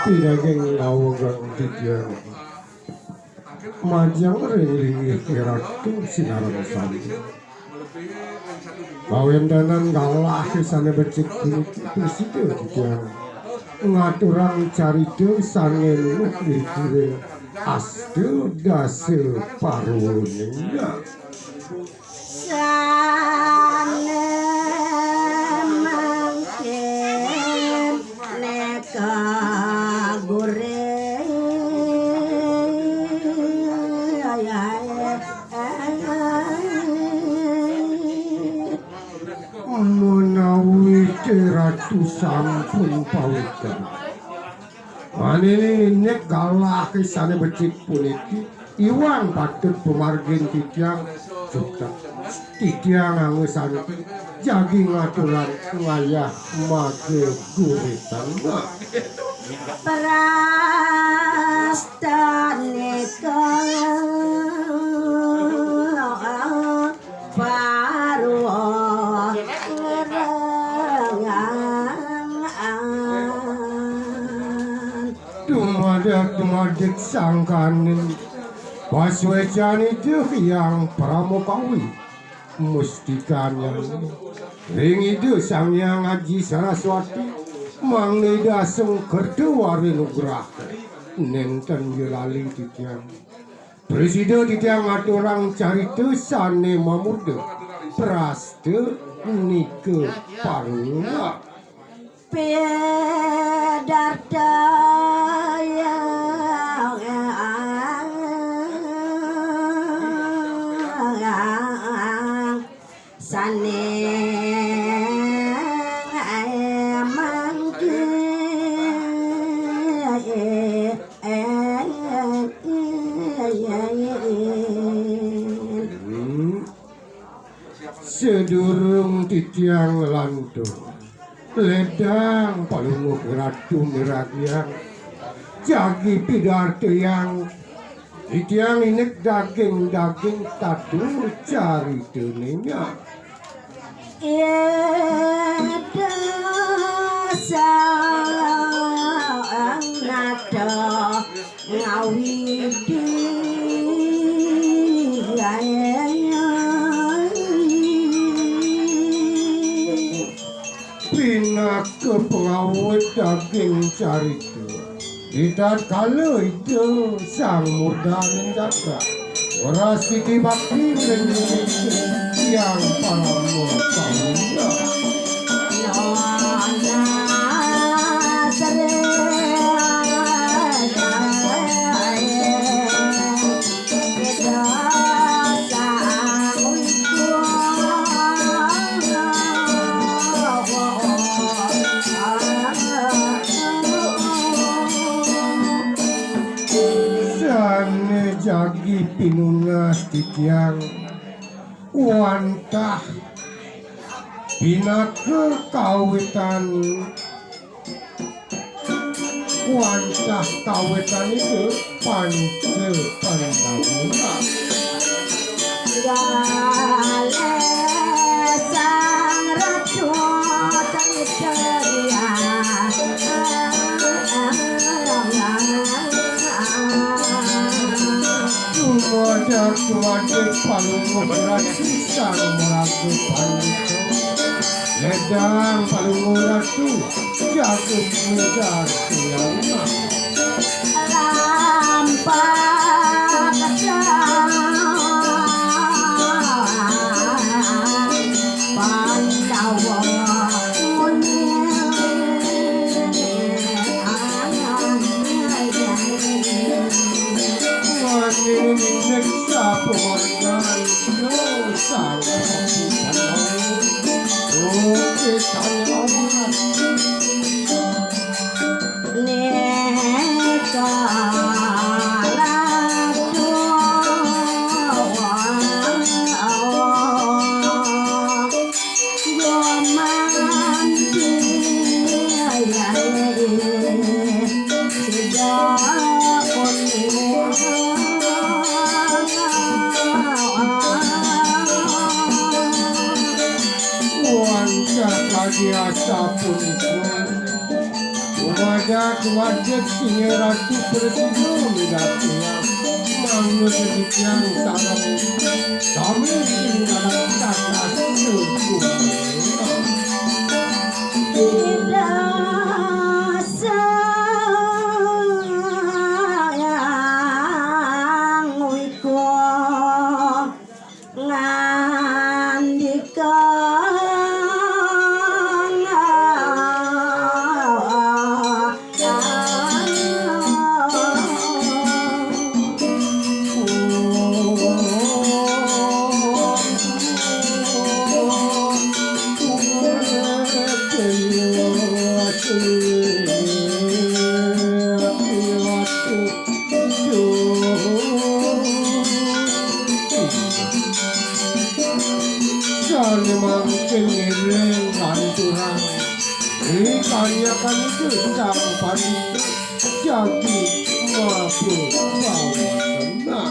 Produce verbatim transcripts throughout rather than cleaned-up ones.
Pinaging lawang titiang. Majeng ring linggih Ratu sinareng sami. Kawéntenan galah sané becik puniki prasida titiang ngaturang carita sané nunas ring asta dasa parwana. Sané mangkin nika gurih. Menawi Ratu sampun pawikan, manini nek galah sané becik puniki, iwang patut pamargin titiang suksma. Titiang angusanti jagi ngaturang ngayah maga guritan. Prastanika parwa lerengan. Dumadak-dumadik sangkaning pasuécan Ida Hyang Parama Kawi, mustikan ring Ida Sang Hyang Aji Saraswati, mangda Ida asung kerta wara nugraha nénten ja lali titiang. Prasida titiang ngaturang carita sané mamurda Prastanika Parwa. Pidarta yang sané mangkin. Hmm. Sadurung titiang lantur, ledang Palungguh Ratu miragiang, jagi pidartayang titiang indik daging-daging tatu caritané nya. Ida Sang Nata ngawidi. Pinaka pangawit daging carita. Di tatkala Ida Sang Murdaning Cakra, ora siki bakti ring Hyang Parama Kawi. Sané jagi pinunas titiang wantah pinaka kawitan, wantah kawitan Ida Panca Pandawina. Galih Sang Ratu Tritaya. Dumadak-dumadik Palungguh Ratu Sang Maraga Pandita. Ledang Palungguh Ratu jagat muda siang. Lampah Pandawa munyi. Manini nyiksa pamargan dosa. Oke, tangan. Nika Ratu gumanti, sida uning. Biasa punipun, dumadak wajib singgih Ratu Prasida midartayang manut titiang sareng sami ing dalam tatas kumpul. Sang Wiko ngandika. Sane mangkin ngiring lanturang. Ri kanyakan iku sang pandita jagi mabur wawasana.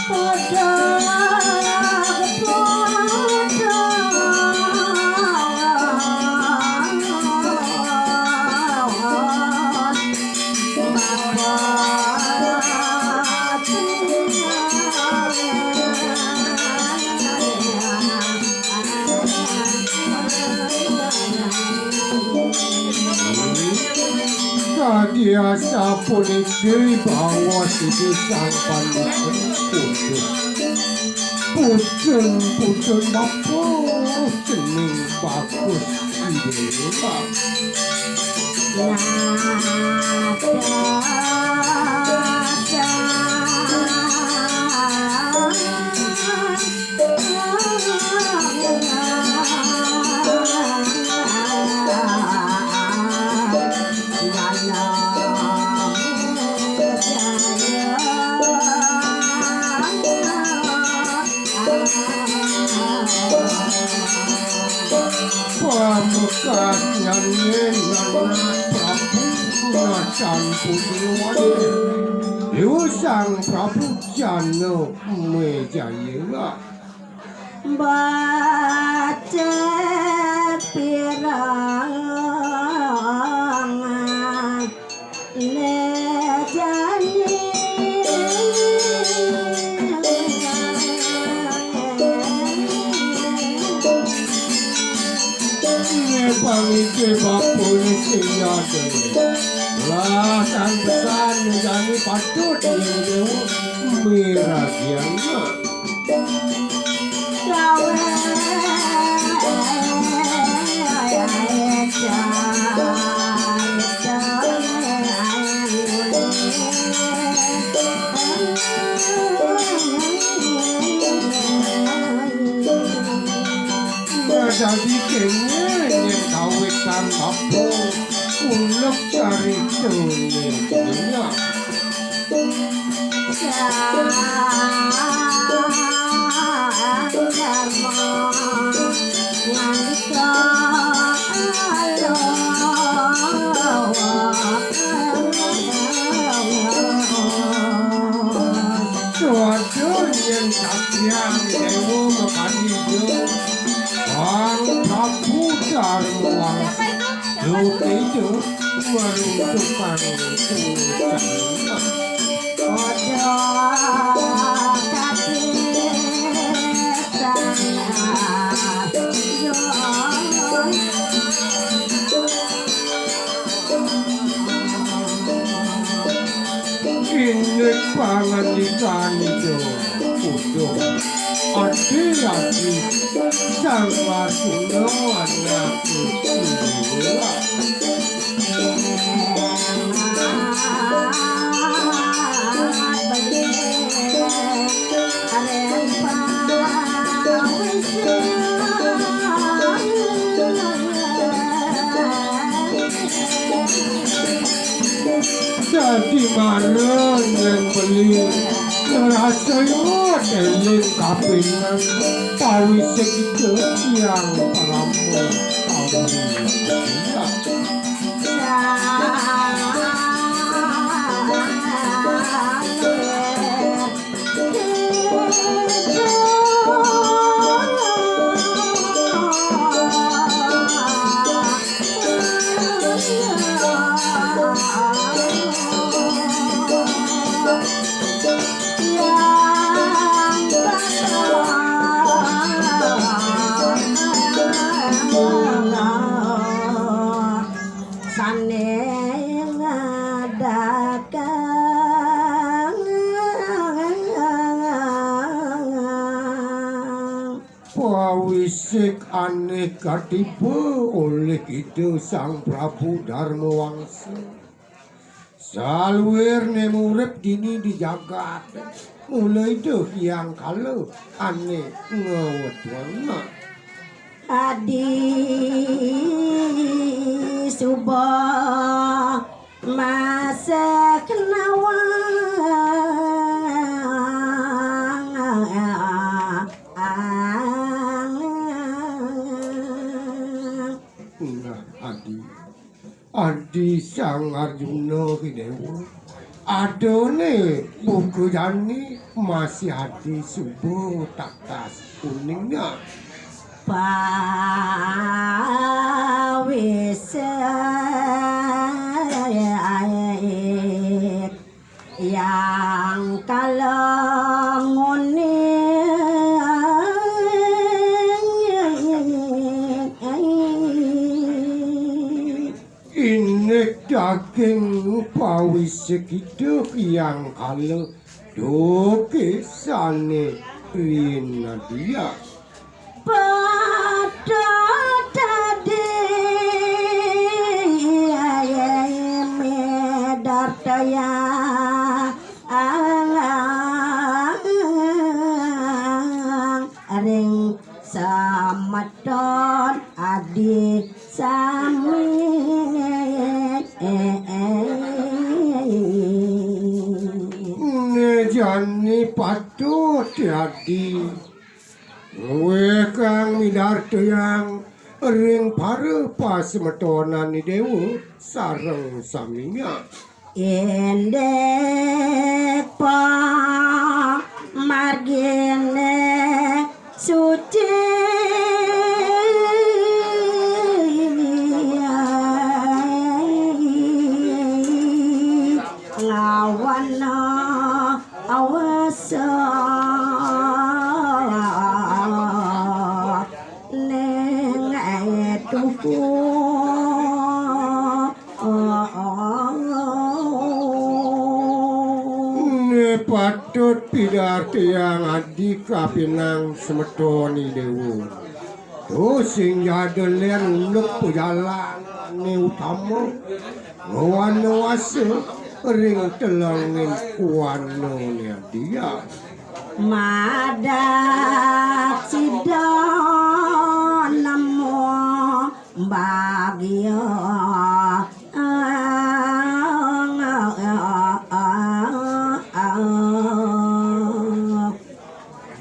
Padha kepada Dadi asapunika bahwa sida sang pandita putus. Putun-putun bagus, cening bagus, idewa. Pamekasnyané anak Prabu Nacan Putriwati. Liu Sang Prabu Jana Mejaya. Baca pirang Lejane. Ing pangidih bapane sing nyadene. Lah kang pesan lejane patut yen dewa miragian. Dadi kene yen kawitan kampung uluk carita ning dunya. Suatu yen sakyang dewa mekadi, Sang Prabu Darma Wangsa. Duke itu meruntuhkan urusan. Ojo kati tengah. Inggih pangandikan itu utuh. Adi-adi Sang Arjuna anak Kudus. Dadi marang yen beli ngrasaya dening kapining pawise kita yang parama kawin. Pawisik ané katiba olih Ida Sang Prabu Darmawangsa. Saluir né urip dini di jagat. Mula Ida Hyang Kala ané ngawetuang. Adi suba masek nawang. Nah, Adi. Adi Sang Arjuna Kidewa. Adané buka jani masih adi suba tatas kuningnya. Pawis yang kalenguni. Indik daging pawisik Ida Hyang Kala duké sané riin Nadia. Padha dadi midartayang ring semeton adi sami. Né jani patut adi. Wékang midartayang ring para pasemetonan Déwa sareng saminya. Indik pamarginé suci. Lawan awasa ning tuhu. Né patut pidartayang adi kapining semeton Déwa. Tuh sing jada lén unduk pajalané utama. Ngawana wasa ring telenging kuanané Nadia. Madak sida nemu bagia.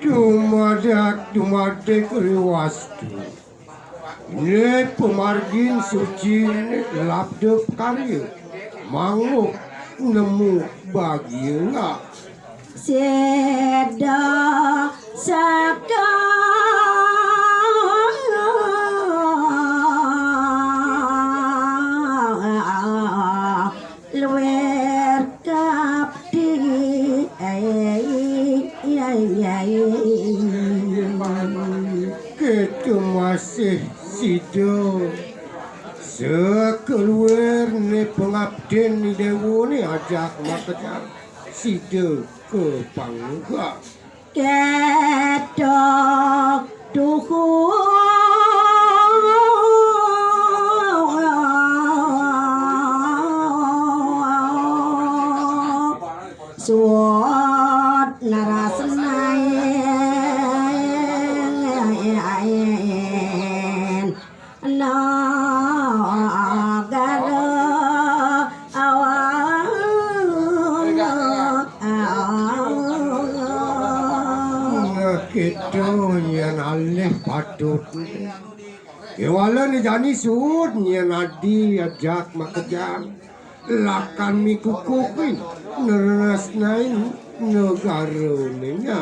Dumadak dumadik riwastu. Né pamargin suci né labda karya. Manguk nemu bagia. Sida saka luwir kapti. Kéto masih sida. Sakaluwir né pangabdin Déwa né ajak makejang. Sida ka pangungkak. Kétok tuhu. Suud narasnain. Nagara awan. Nah, kéto nyén alih patut. Kéwala né jani suud nyén adi ajak makejang. Lakar mikukuhin, nresnain negarané nya.